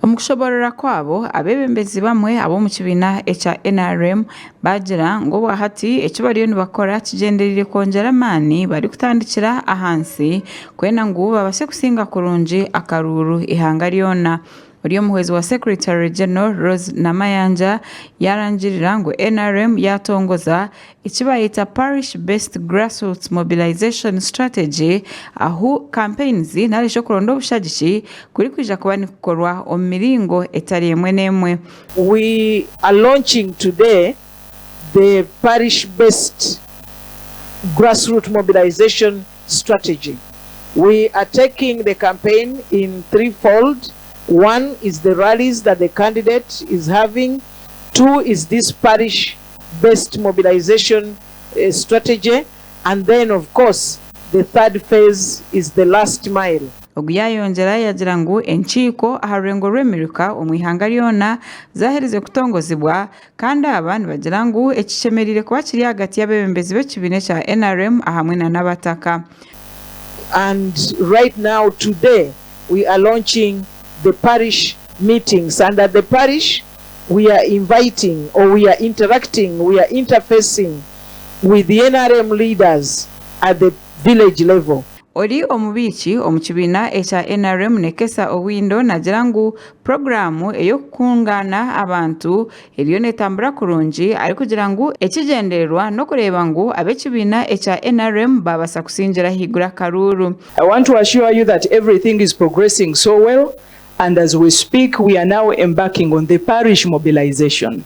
Omu kushoboorora kwabo, abeebembezi bamwe ab'omu kibiina ekya NRM baagira ngu obwahati eki bariyo nibakora kigyendereire kwongyera amaani barikutandikira ahansi kwenda ngu babaase kusinga kurungi akaruuru eihanga ryona. Ori omuhwezi wa Secretary General Rose Namayanja yaarangirira ngu NRM yaatongoza eki baayeta Parish Based Grassroots Mobilisation Strategy ahu campaigns narishi okuronda obushagiki kurikwija kuba nikukorwa omu miringo etari emwe n'emwe. We are launching today the Parish Based Grassroots Mobilisation Strategy. We are taking the campaign in threefold, one is the rallies that the candidate is having, two is this parish based mobilization strategy and then of course the third phase is the last mile. Ogu yayongyera yagira ngu enkiiko aha rurengo rw'emiruka omu ihanga ryona zaherize kutongozibwa kandi aba nibagira ngu eki kishemereire kuba kiri ahagati y'abeebembezi b'ekibiina ekya NRM ahamwe na n'abataka. And right now today we are launching the parish meetings and at the parish we are inviting or we are interacting, we are interfacing with the NRM leaders at the village level. Ori omubiiki omu kibiina ekya NRM Nekesa Owindo nagira ngu puroguraamu ey'okukungaana abantu eriyo netambura kurungi arikugira ngu ekigyendererwa n'okureeba ngu ab'ekibiina ekya NRM baabasa kusingira ahaiguru akaruuru. I want to assure you that everything is progressing so well and as we speak we are now embarking on the parish mobilization.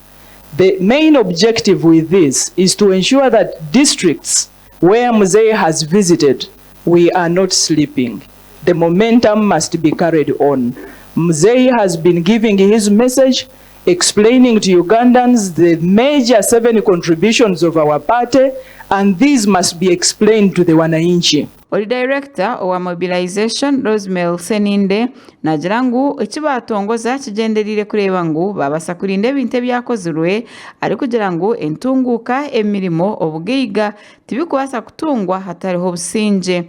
The main objective with this is to ensure that districts where Mzee has visited we are not sleeping. The momentum must be carried on. Mzee has been giving his message explaining to Ugandans the major 7 contributions of our party and these must be explained to the wananchi. Ori Dayirekita owa Mobilisation, Rosemary Sseninde naagira ngu eki baatongoza kigyendereire kureeba ngu baabaasa kurinda ebintu ebyakozirwe arikugira ngu entunguuka, emirimo, obugaiga tibikubaasa kutungwa hatariho obusingye.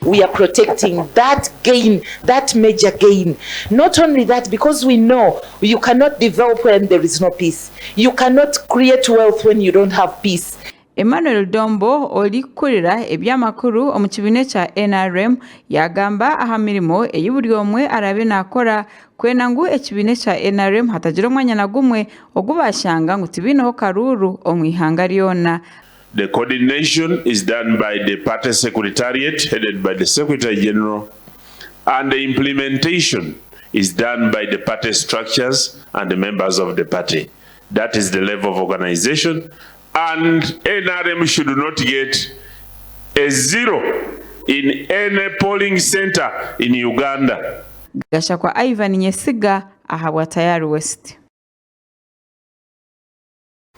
We are protecting that gain, that major gain. Not only that, because we know you cannot develop when there is no peace. You cannot create wealth when you don't have peace. Emmanuel Dombo orikukurira eby'amakuru omu kibiina ekya NRM yaagamba aha mirimo ei buri omwe araabe naakora kwenda ngu ekibiina ekya NRM hatagira omwanya na gumwe ogu baashanga ngu tibaineho karuuru omu ihanga ryona. The coordination is done by the party secretariat headed by the Secretary General and the implementation is done by the party structures and the members of the party. That is the level of organization and NRM should not get a zero in any polling center in Uganda. Gashakwa Ivan Nyesiga ahabwa Tayari West.